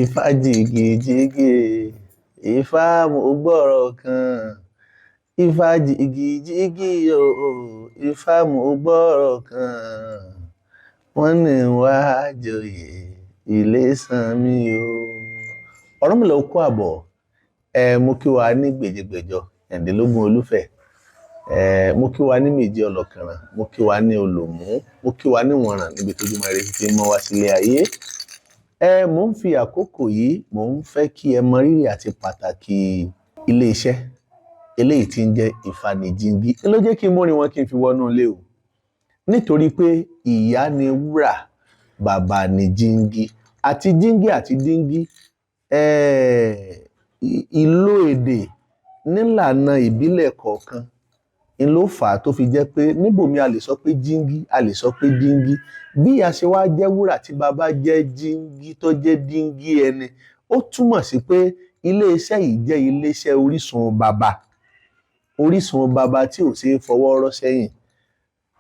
Ifá jìgìjìgì, Ifá mo gbọ́rọ̀ kan. Ifá jìgìjìgì o, Ifá mo gbọ́rọ̀ kan. Wọ́n ní wá joyè Ilésanmí o. Ọ̀rúnmìlà ó kú àbọ̀. Ẹ mo kí wa ní gbèjègbèjọ ẹ̀ǹdínlógún olúfẹ̀. Ẹ mo kí wa ní méje ọlọ́kànràn, mo kí wa ní olòmú, mo kí wa ní wọ̀nràn níbi tójúmọ́ ire títí mọ́ wá sílé ayé. Ẹ mò ń fi àkókò yìí, mò ń fẹ́ kí ẹ mọ rírì àti pàtàkì ilé-iṣẹ́ eléyìí tí ń jẹ́ Ìfànìjíngí. Ló jẹ́ kí n mórin wọn kí n fi wọnú ilé o. Nítorí pé ìyá ni wúrà, bàbá ni jíngí. Àti jíngí àti díngí, ìlò èdè nílànà ìbílẹ̀ kọ̀ọ̀kan ń ló fà á tó fi jẹ́ pé níbòmí a lè sọ pé jíngí, a lè sọ pé díngí. Bí ìyá ṣe wá jẹ́ wúrà tí bàbá jẹ́ jíngí tó jẹ́ díngí ẹni, ó túmọ̀ sí pé ilé-iṣẹ́ yìí jẹ́ ilé-iṣẹ́ orísun bàbá. Orísun bàbá tí ò ṣeé fọwọ́ rọ́ sẹ́yìn.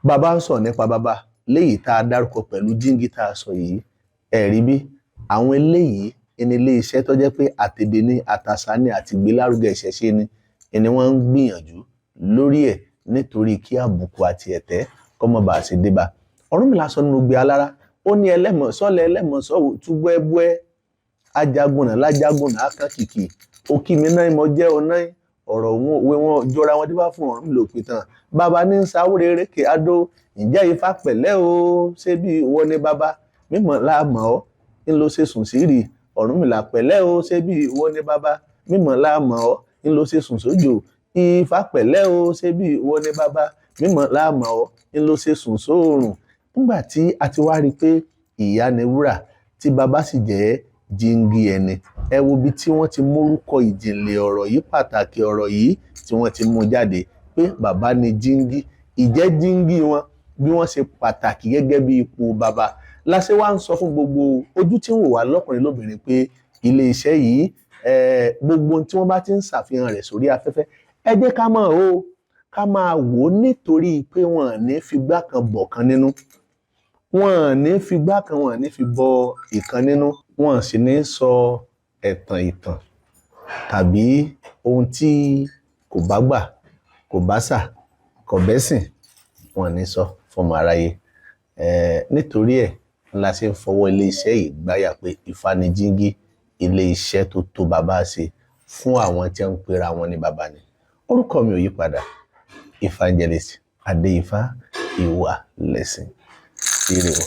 Bàbá ń sọ̀rọ̀ nípa bàbá léyìí tá a dárúkọ pẹ̀lú jíngí tá a sọ yìí. Ẹ rí bí àwọn eléyìí ní ilé-iṣẹ́ tó jẹ́ pé àtèdè ní àtàṣà ní àti ìgbélárugẹ ìṣẹ̀ṣe ni wọ́n ń gbìyànjú lórí ẹ̀ nítorí kí àbùkù àti ẹ̀tẹ́ kó má baà ṣe dé bá. Ọ̀rúnmìlà sọ nínú Igbe Alára, ó ní ẹlẹ́mọ̀ sọ́lẹ̀ ẹlẹ́mọ̀ sọ́wọ́ túbọ̀ ẹbú ẹ́ ajagunà lájagunà akán kìkì òkì mi náà mo jẹ́ ọ̀nà ọ̀rọ̀ òun òwe wọn jọra wọn dífá fún Ọ̀rúnmìlà òpìtàn. Bàbá ní ń sáwúre rékè adó, ǹjẹ́ Ifá pẹ̀lẹ́ o, ṣé bí ìwọ ni bàbá mímọ̀ láàmọ̀ ọ́ ń lọ ṣe sùn sírì. Ọ̀rúnmìlà pẹ̀lẹ́ o, ṣé bí ìwọ ni bàbá mímọ̀ láàmọ̀ ọ́ ń lọ ṣe sùn sójò. Ifá pẹ̀lẹ́ o, ṣé bí ìwọ ni bàbá mímọ̀ láàmọ̀ ọ́ ń lọ ṣe sùn sóòrùn. Nígbà tí a ti wá rí i pé ìyá ni wúrà tí bàbá sì jẹ́ jíngí ẹni, ẹ wo ibi tí wọ́n ti mórúkọ ìjìnlẹ̀ ọ̀rọ̀ yìí, pàtàkì ọ̀rọ̀ yìí tí wọ́n ti mú jáde pé bàbá ni jíngí. Ìjẹ́ jíngí wọn bí wọ́n ṣe pàtàkì gẹ́gẹ́ bí ipò bàbá. Láṣẹ wá ń sọ fún gbogbo ojú tí ń wò wá lọ́kùnrin lóbìnrin pé ilé-iṣẹ́ yìí, gbogbo ohun tí wọ́n bá ti ń ṣàfihàn rẹ̀ sórí afẹ́fẹ́, ẹ jẹ́ ká mọ̀ o, ká máa wò ó nítorí pé wọ́n ò ní figbá kan bọ̀ kan nínú. Wọ́n ò ní figbá kan, wọ́n ò ní fi bọ ìkan nínú, wọ́n sì ní sọ ẹ̀tàn ìtàn tàbí ohun tí kò bá gbà, kò bá ṣà, kò bẹ́sìn, wọ́n ò ní sọ fọ́mọ aráyé. Nítorí ẹ̀ la ṣe ń fọwọ́ ilé-iṣẹ́ yìí gbáyà pé Ìfànìjíngí, ilé-iṣẹ́ tó tó bàbá ṣe fún àwọn tí wọ́n ń pera wọn ní bàbá ni. Orúkọ mi ò yí padà, Evangelist Adéifá Ìwà Lẹ̀sìn. Ire o.